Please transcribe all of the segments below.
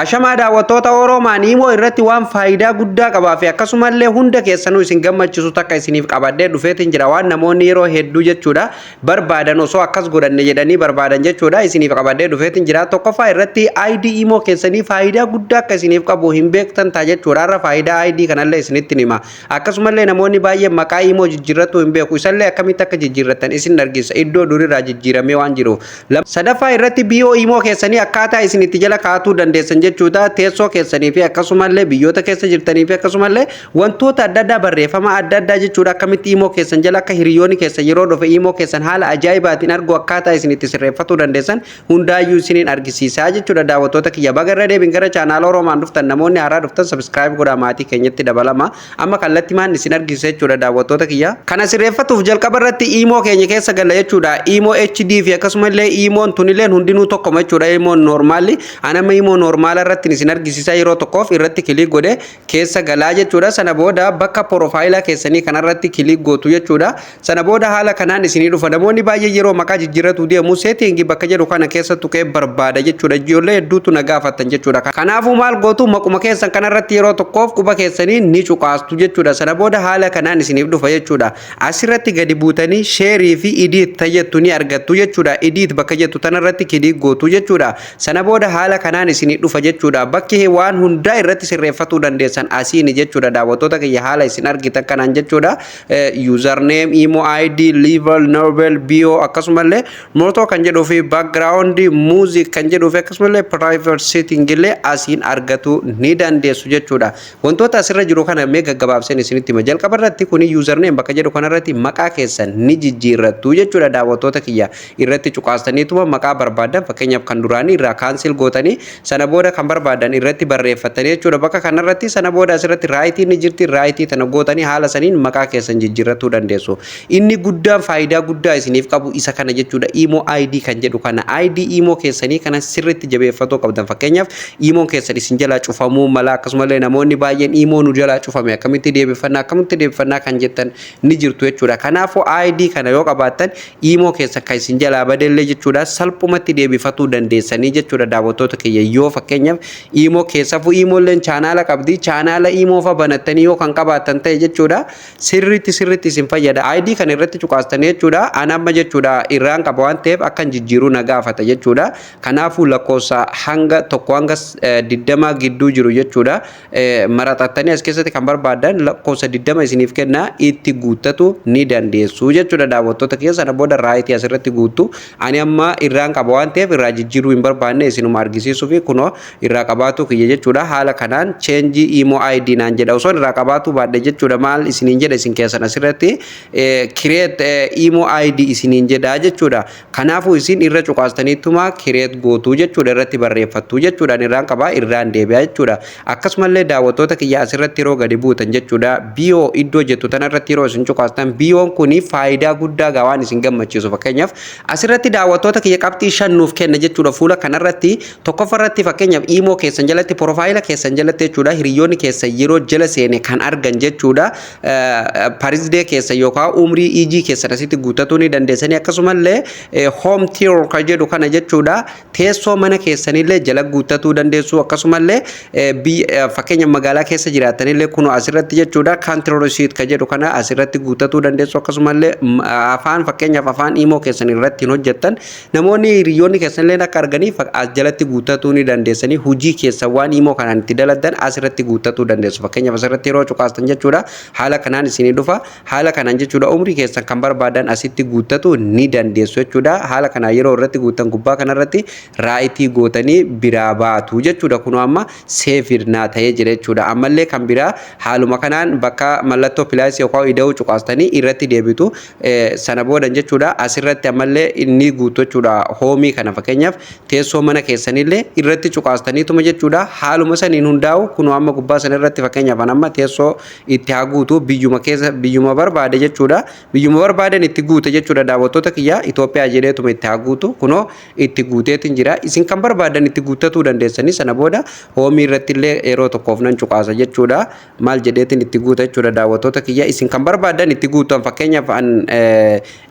Ashamaa daawwattoota Oroomaan, Imoo irratti waan faayidaa guddaa qabaa fi akkasumallee hunda keessanuu isin gammachiisu takka isiniif qabadhee dhufeetiin jira. Waan namoonni yeroo hedduu jechuudha barbaadan, osoo akkas godhanne jedhanii barbaadan jechuudha, isiniif qabadhee dhufeetiin jira. Tokkoffaa irratti ID Imoo keessanii faayidaa guddaa akka isiniif qabu hin beektan ta'a jechuudha. Har'a faayidaa ID kanallee isinitti hima. Akkasumallee namoonni baay'een maqaa Imoo jijjiirrachuu hin beeku. Isallee akkamitti akka jijjiirrattan isin argisa, iddoo durirraa jijjiiramee waan jiruuf. Sadaffaa irratti bio Imoo keessanii akkaataa isin itti jala kaa'atuu dandeessan jechuudha. Teessoo keessanii fi akkasumallee biyyoota keessa jirtanii fi akkasumallee wantoota adda addaa, barreeffama adda addaa jechuudha. Akkamitti Imoo keessan jala akka hiriyoonni keessan yeroo dhufe Imoo keessan haala ajaa'ibaatiin argu, akkaataa isin itti sirreeffatuu dandeessan hundaayyuu isiniin argisiisaa jechuudha. Daawwattoota kiyya, baga irra deebiin gara chaanaala Oroomaan dhuftan. Namoonni haaraa dhuftan subscribe godhaa, maatii keenyatti dabalama. Amma kallattii maan isin argisiisa jechuudha, daawwattoota kiyya. Kana sirreeffatuuf jalqaba irratti Imoo keenya keessa galla jechuudha. Imoo HD fi akkasumallee Imoon tunilleen hundinuu tokkoma jechuudha. Imoon normalli anama Imoo normala irratti isin argisiisa. Yeroo tokkoof irratti click godhe keessa galaa jechuudha. Sana booda bakka profile keessanii kanarratti click gootu jechuudha. Sana booda haala kanaan isinii dhufa. Namoonni baay'ee yeroo maqaa jijjiirratu deemu setting bakka jedhu kana keessa tuqee barbaada jechuudha. Ijoollee hedduutu na gaafatan jechuudha. Kanaafuu maal gootu? Maquma keessan kanarratti yeroo tokkoof quba keessanii ni cuqaastu jechuudha. Sana booda haala kanaan isiniif dhufa jechuudha. Asirratti gadi buutanii share fi edit tajettu ni argattu jechuudha. Edit bakka jettu tanarratti click gootu jechuudha. Sana booda haala kanaan isinii dhufa jechuudha. Bakki waan hundaa irratti sirreeffatuu dandeessan asiini jechuudha. Daawwattoota kiyya, haala isin argitan kanaan jechuudha. Username, Imo ID, level, normal, bio, akkasumallee motto kan jedhuu fi background music kan jedhuu fi akkasumallee private setting illee asiin argatu ni dandeessu jechuudha. Wantoota asirra jiru kana mee gaggabaabseen isinitti hima. Jalqaba irratti kuni username bakka jedhu kanarratti maqaa keessan ni jijjiirrattu jechuudha. Daawwattoota kiyya, irratti cuqaastaniituma maqaa barbaadan, fakkeenyaaf kan duraanii irraa cancel gootanii, sana booda kan barbaadan irratti barreeffatanii jechuudha bakka kanarratti. Sana booda asirratti right ni jirti, right tana gootanii haala saniin maqaa keessan jijjiirratuu dandeessu. Inni guddaan faayidaa guddaa isiniif qabu isa kana jechuudha. Imo ID kan jedhu kana, ID Imo keessanii kana sirriitti jabeeffatuu qabdan. Fakkeenyaaf Imoon keessan isin jalaa cufamuu mala. Akkasumallee namoonni baay'een Imo nu jalaa cufame, akkamitti deebifannaa, akkamitti deebifannaa kan jettan ni jirtu jechuudha. Kanaafuu ID kana yoo qabaattan Imo keessan kan isin jalaa badellee jechuudha salphumatti deebifatuu dandeessanii jechuudha. Daawwattoota kiyya, yoo fakkeenyaaf Imo keessafuu Imoolleen chaanaala qabdi, chaanaala Imo fa banattanii yoo kan qabaattan ta'e jechuudha, sirriitti sirriitti isin fayyada. ID kana irratti cuqaastanii jechuudha. An amma jechuudha irraan qaba waan ta'eef akkan jijjiiruu na gaafata jechuudha. Kanaafuu lakkoofsa hanga 1 hanga 20 gidduu jiru jechuudha. Maraxattanii as keessatti kan barbaadan lakkoofsa 20 isiniif kenna, itti guuttatu ni dandeessu jechuudha. Daawwattoota keessa, sana booda right asirratti guuttu. Ani amma irraan qaba waan ta'eef irraa jijjiiruu hin barbaanne, isinuma argisiisuu fi kunoo irraa qabaatu kiyya jechuudha. Haala kanaan change Imo ID naan jedha. Osoo irraa qabaatu baadhe jechuudha, maal isiniin jedha? Isin keessan asirratti create Imo ID isiniin jedha jechuudha. Kanaafuu isin irra cuqaastaniituma create gootuu jechuudha, irratti barreeffattu jechuudha. Irraan qabaa, irraan deebi'a jechuudha. Akkasumallee daawwattoota kiyya, asirratti yeroo gadi buutan jechuudha, bio iddoo jettu tanarratti yeroo isin cuqaastan, bioon kuni faayidaa guddaa gaa waan isin gammachiisu. Fakkeenyaaf asirratti, daawwattoota kiyya, qabxii 5 nuuf kenna jechuudha fuula kanarratti. Tokkoffarratti, fakkeenyaaf Imo keessan jalatti, profile keessan jalatti jechuudha, hiriyoonni keessan yeroo jala seene kan argan jechuudha. Birthday keessa yookaan umrii ijii keessan asitti guuttatuu ni dandeessanii. Akkasumallee home tour kan jedhu kana jechuudha, teessoo mana keessanillee jala guuttatuu dandeessu. Akkasumallee fakkeenya magaalaa keessa jiraatanillee kunoo asirratti jechuudha, country receipt kan jedhu kana asirratti guuttatuu dandeessu. Akkasumallee afaan, fakkeenyaaf afaan Imo keessan irratti hin hojjettan namoonni hiriyoonni keessanillee akka arganiif as jalatti guuttatuu ni dandeessanii. Hojii keessan waan Imo kanaan itti dalagan asirratti guuttatuu dandeessu. Fakkeenyaaf asirratti yeroo cuqaastan jechuudha, haala kanaan isinii dhufa. Haala kanaan jechuudha, umrii keessan kan barbaadan asitti guuttatu ni dandeessu jechuudha. Haala kanaan yeroo irratti guuttan, gubbaa kanarratti right gootanii biraa baatu jechuudha. Kunoo amma save naa ta'ee jira jechuudha. Ammallee kan biraa haaluma kanaan bakka mallattoo plus yookaan ida'uu cuqaastanii irratti deebitu. Sana boodan jechuudha, asirratti ammallee inni guutu jechuudha. Home kana, fakkeenyaaf teessoo mana keessanillee irratti cuqaastaniituma jechuudha, haaluma saniin hundaa'u. Kunoo amma gubbaa sana irratti fakkeenyaaf amma teessoo itti haa guutu, biyyuma keessa, biyyuma barbaade jechuudha, biyyuma barbaadan itti guute jechuudha. Daawwattoota kiyya, Itoophiyaa jedheetuma itti haa guutu. Kunoo itti guuteetiin jira. Isin kan barbaadan itti guuttatuu dandeessanii. Sana booda home irratti illee yeroo tokkoof nan cuqaasa jechuudha. Maal jedheetiin itti guuta jechuudha? Daawwattoota kiyya, isin kan barbaadan itti guutan. Fakkeenyaaf an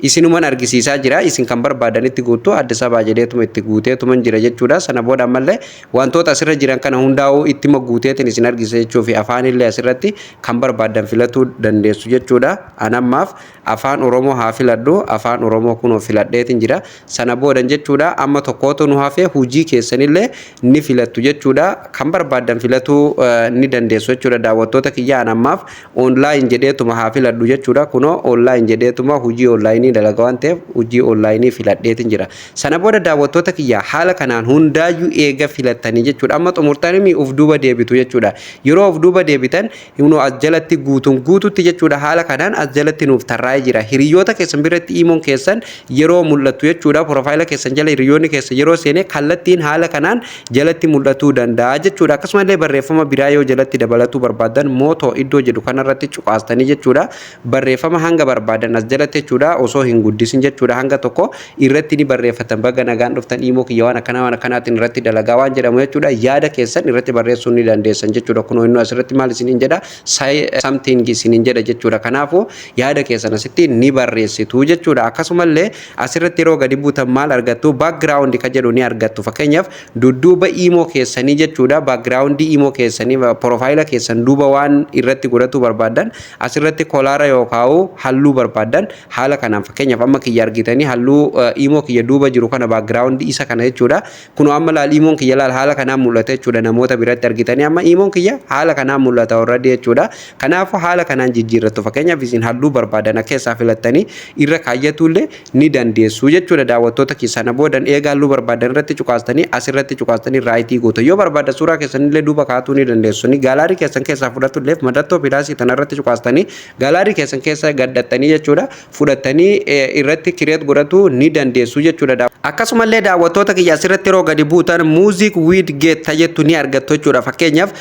isinuman argisiisaa jira. Isin kan barbaadan itti guutu. Addis Ababaa jedheetuma itti guuteetuma jira jechuudha. Sana booda ammallee Wantoota asirra jiran kana hundaa'uu ittima guuteetiin isin argisa jechuu fi afaanillee asirratti kan barbaadan filatuu dandeessu jechuudha. Anammaaf Afaan Oromoo haa filadhu. Afaan Oromoo kunoo filadheetiin jira. Sana boodan jechuudha, amma tokkootu nu hafe. Hojii keessanillee ni filattu jechuudha. Kan barbaadan filatuu ni dandeessu jechuudha, daawwattoota kiyya. Anammaaf online jedheetuma haa filadhu jechuudha. Kunoo online jedheetuma, hojii onlaayinii dalaga waan ta'eef, hojii onlaayinii filadheetiin jira. Sana booda, daawwattoota kiyya, haala kanaan hundaayyuu eega filattanii jechuudha, amma xumurtanii uf duuba deebitu jechuudha. Yeroo of duuba deebitan, kunoo as jalatti guutuun guututti jechuudha, haala kanaan as jalatti nuuf tarraa'ee jira. Hiriyoota keessan biratti iimoon keessan yeroo mul'attu jechuudha, profaayila keessan jala hiriyoonni keessan yeroo seene kallattiin haala kanaan jalatti mul'atuu danda'a jechuudha. Akkasumallee barreeffama biraa yoo jalatti dabalatuu barbaadan, more iddoo jedhu kanarratti cuqaastanii jechuudha, barreeffama hanga barbaadan as jalatti jechuudha, osoo hin guddisin jechuudha, hanga tokko irratti ni barreeffatan. "Baga nagaan dhuftan iimoo kiyya, waan akkanaa waan akkanaatiin irratti dalagaa" waan jedhamu jechuudha, yaada keessan irratti barreessuu ni dandeessan jechuudha. Kunoo inni asirratti maal isiniin jedha? "Say something" isiniin jedha jechuudha. Kanaafuu yaada keessan asitti ni barreessitu jechuudha. Akkasumallee asirratti yeroo gadi buutan maal argattu? Background ka jedhu ni argattu. Fakkeenyaaf dudduuba iimoo keessanii jechuudha, background iimoo keessanii, profaayila keessan duuba waan irratti godhachuu barbaadan, asirratti color yookaan halluu barbaadan haala kanaan, fakkeenyaaf amma kiyya argitanii, halluu iimoo kiyya duuba jiru kana, background isa kana jechuudha. Kunoo amma laal, iimoon kiyya laal haala kanaan mul'ata jechuudha. Namoota biratti argitanii, amma iimoon kiyya haala kanaan mul'ata already jechuudha. Kanaafuu haala kanaan jijjiirrattu. Fakkeenyaaf isin halluu barbaadan keessaa filattanii irra kaayyatullee ni dandeessu jechuudha, daawwattoota. Sana boodan eega halluu barbaadan irratti cuqaastanii, asirratti cuqaastanii right gootu. Yoo barbaaddan suuraa keessanillee duuba kaa'atuu ni dandeessu. Ni gallery keessan keessaa fudhatullee, mallattoo plus tanarratti cuqaastanii gallery keessan keessa gaddattanii jechuudha, fudhattanii irratti create godhatu ni dandeessu jechuudha. Akkasumallee, daawwattoota kiyya, asirratti yeroo gadi buutan music widget jettu ni argattu jechuudha. Fakkeenyaaf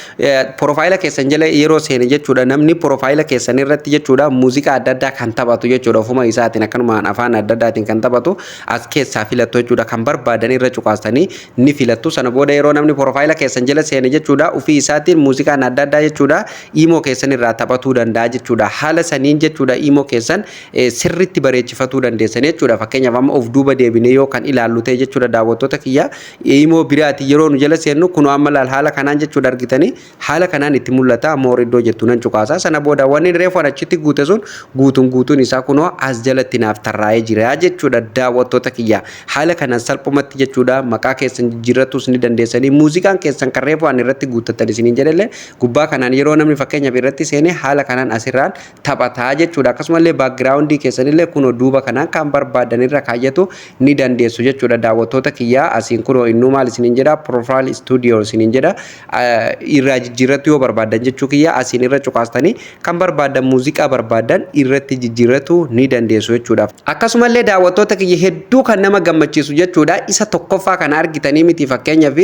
profaayila keessan jala yeroo seene jechuudha, namni profaayila keessan irratti jechuudha muuziqaa adda addaa kan taphatu jechuudha, ofuma isaatiin akkanumaan afaan adda addaatiin kan taphatu as keessaa filattu jechuudha. Kan barbaadan irra cuqaastanii ni filattu. Sana booda yeroo namni profaayila keessan jala seene jechuudha, ofii isaatiin muuziqaan adda addaa jechuudha iimoo keessan irraa taphatuu danda'a jechuudha. Haala saniin jechuudha iimoo keessan sirritti bareechifatuu dandeessan jechuudha. Fakkeenyaaf amma of duuba deebinee yoo kan ilaallu ta'e jechuudha, daawwattoota kiyya, iimoo biraati yeroo nu jala seennu, kunoo amma laal haala kanaan jechuudha, argitanii, haala kanaan itti mul'ata. More iddoo jettu nan cuqaasa. Sana booda wanni reefu achitti guute sun guutuun guutuun isaa kunoo as jalatti naaf tarraa'ee jira jechuudha. Daawwattoota kiyya, haala kanaan salphumatti jechuudha maqaa keessan jijjiirratus ni dandeessanii. Muuziqaan keessan kan reefu waan irratti guuttatan isiniin jedhellee gubbaa kanaan yeroo namni fakkeenyaaf irratti seenee haala kanaan asirraan taphataa jechuudha. Akkasumallee background keessanillee kunoo duuba kanaan kan barbaadan irra kaayyatu ni dandeessu jechuudha. Daawwattoota kiyyaa, asiin kunoo innuu maal isiniin jedha? Profile studio isiniin jedha. Irraa jijjiirratu yoo barbaadan jechuu kiyya, asiin irra cuqaastanii kan barbaadan, muuziqaa barbaadan irratti jijjiirratu ni dandeessu jechuudha. Akkasumallee, daawwattoota kiyya, hedduu kan nama gammachiisu jechuudha, isa tokkoffaa kana argitanii miti? Fakkeenyaaf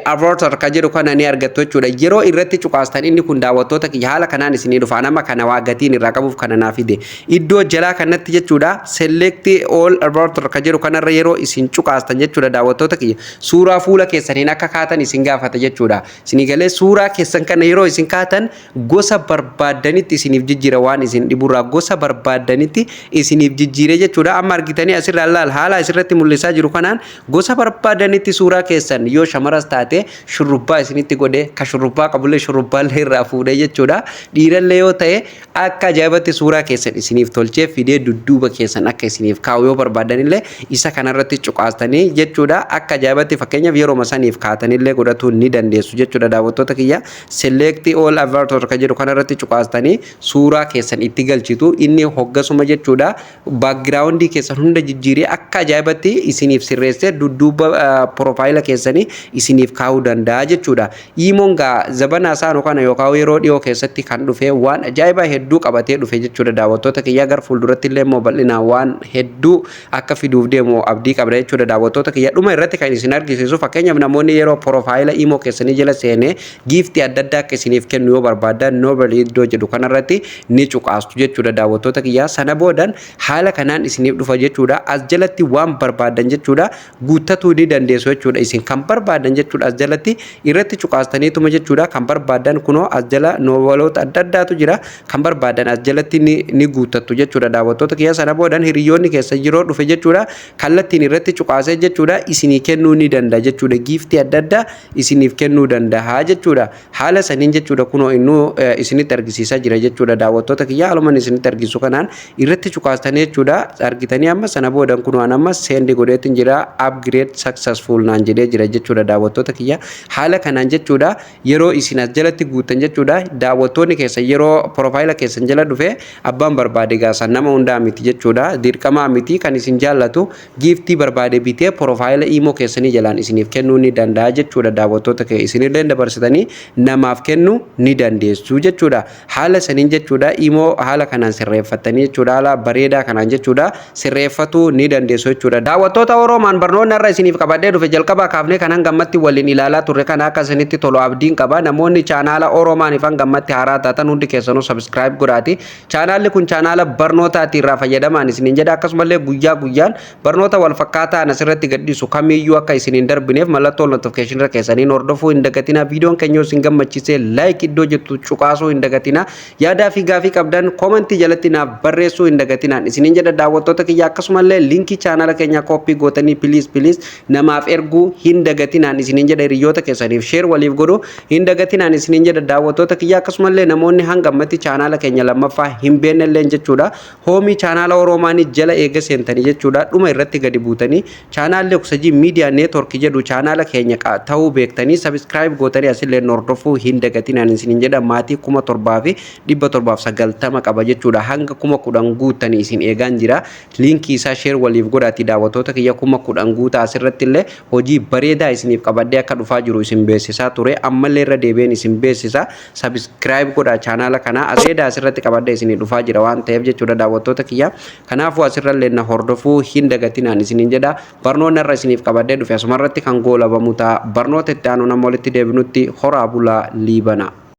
avatar ka jedhu kana ni argattu jechuudha. Yeroo irratti cuqaastan inni kun, daawwattoota kiyya, haala kanaan isinii dhufa. Nama kana waa gatiin irraa qabuuf kana naa fide. Iddoo jalaa kanatti jechuudha, select all avatar ka jedhu kanarra yeroo isin cuqaastan jechuudha, daawwattoota kiyya, suuraa fuula keessaniin akka kaatan isin gaafata jechuudha. Isinii galee? Suuraa keessan kana yeroo isin kaatan gosa barbaaddanitti isiniif jijjiira. Waan isin dhiburraa gosa barbaaddanitti isiniif jijjiire jechuudha. Amma argitanii, asirraa laal, haala asirratti mul'isaa jiru kanaan gosa barbaadanitti suuraa keessan, yoo shamaras taate shurrubbaa isinitti godhe, ka shurrubbaa qabullee shurrubbaallee irraa fuudhee jechuudha. Dhiirallee yoo ta'e akka ajaa'ibatti suuraa keessan isiniif tolchee fidee dudduuba keessan akka isiniif kaa'u yoo barbaadanillee, isa kanarratti cuqaastanii jechuudha, akka ajaa'ibatti fakkeenyaaf yeroo saniif kaatanillee godhatuu ni dandeessu jechuudha. Daawwattoota kiyya, select all avatar ka jedhu kanarratti cuqaastanii suuraa keessan itti galchitu. Inni hoggasuma jechuudha background keessan hunda jijjiiree akka ajaa'ibatti isiniif sirreessee dudduuba profaayila keessanii isiniif kaa'uu danda'a jechuudha. Iimoon gaa zabana isaanu kana yookaan yeroo dhiyoo keessatti kan dhufe waan ajaa'ibaa hedduu qabatee dhufe jechuudha. Daawwattoota kiyya, gara fuulduratti illee immoo bal'inaan waan hedduu akka fiduuf deemu abdii qabda jechuudha. Daawwattoota kiyya, dhuma irratti kan isin argisiisu, fakkeenyaaf namoonni yeroo profaayila iimoo keessanii jala seenee gift adda addaa akka isiniif kennu yoo barbaadan, novel iddoo jedhu kanarratti ni cuqaastu jechuudha. Daawwattoota kiyyaa, sana boodan haala kanaan isiniif dhufa jechuudha. As jalatti waan barbaadan jechuudha guuttatuu ni dandeessu jechuudha. Isin kan barbaadan jechuudha as jalatti irratti cuqaastaniituma jechuudha, kan barbaadan kunoo as jala noveloota adda addaatu jira, kan barbaadan as jalatti ni guuttattu jechuudha. Daawwattoota kiyyaa, sana boodan hiriyoonni keessa yeroo dhufe jechuudha, kallattiin irratti cuqaasee jechuudha isinii kennuu ni danda'a jechuudha, gift. Adda addaa isiniif kennuu danda'a jechuudha. Haala saniin jechuudha, kunoo innuu isinitti argisiisaa jira jechuudha. Daawwattoota kiyya, haaluman isinitti argisu kanaan irratti cuqaastanii jechuudha, argitanii. Amma sana boodan kunoo an amma send godheetin jira. "Upgrade successful" naan jedhee jira jechuudha. Daawwattoota kiyya, haala kanaan jechuudha, yeroo isin as jalatti guuttan jechuudha, daawwattoonni keessan yeroo profile keessan jala dhufe, abbaan barbaade gaasan nama hundaa miti jechuudha, dirqamaa miti, kan isin jaallatu gift barbaade bitee profile imo keessanii jalaan isiniif kennuu ni danda'a jechuudha. Daawwattoota kee, isinillee dabarsitanii namaaf kennuu ni dandeessu jechuudha. Haala saniin jechuudha, imo haala kanaan sirreeffattanii jechuudha, haala bareedaa kanaan jechuudha, sirreeffatuu ni dandeessu jechuudha. Daawwattoota Oroomaan, barnoonni har'a isiniif qabadhee dhufe jalqabaa kaafnee kan hangammatti waliin ilaalaa turre kana akka isinitti tolu abdiin qaba. Namoonni chaanaala Oroomaan ifan gammatti haaraa taatan hundi keessanuu subscribe godhaati. Chaanaalli kun chaanaala barnootaati, irraa fayyadamaan isiniin jedha. Akkasumallee guyyaa guyyaan barnoota wal fakkaataa asirratti gadhiisu kamiyyuu akka isin hin darbineef mallattoo notification irra keessaniin hordofuu hin dagatinaa. Viidiyoon keenya isin gammachiisee like iddoo jettu cuqaasuu hin dagatinaa. Yaadaa fi gaafii qabdan comment jalatti naaf barreessuu hin dagatinaan isiniin jedha, daawwattoota kiyya. Akkasumallee link chaanaala keenyaa copy gootanii please, please namaaf erguu hin dagatinaan isiniin jedha. Hiriyoota keessaniif share waliif godhuu hin dagatinaan isiniin jedha, daawwattoota kiyya. Akkasumallee namoonni hanga ammatti chaanaala keenya lammaffaa hin beennelleen jechuudha, home chaanaala Oroomaanii jala eega seentanii jechuudha, dhuma irratti gadi buutanii chaanaalli Oksajii Miidiyaa Network jedhu chaanaala keenya ta'uu beektanii subscribe gootanii asillee hordofuu hin dagatinaan isiniin jedha. Maatii 7790 qaba jechuudha. Hanga 10,000 guuttanii isin eegaan jira. Link isaa share waliif godhaati, daawwattoota kiyya. 10,000 guutaa. Asirratti illee hojii bareedaa isiniif qabadhee akka dhufaa jiru isin beeksisaa ture, ammallee irra deebi'een isin beeksisa. Subscribe godhaa chaanaala kanaa. Bareedaa asirratti qabadhee isinii dhufaa jira waan ta'eef jechuudha, daawwattoota kiyya. Kanaafuu asirrallee na hordofuu hin dagatinaan isiniin jedha. Barnoonni irra isiniif qabadhee dhufe asumarratti kan goolabamu ta'a. Barnoota itti aanu nama walitti deebinutti horaa bulaa, liibana.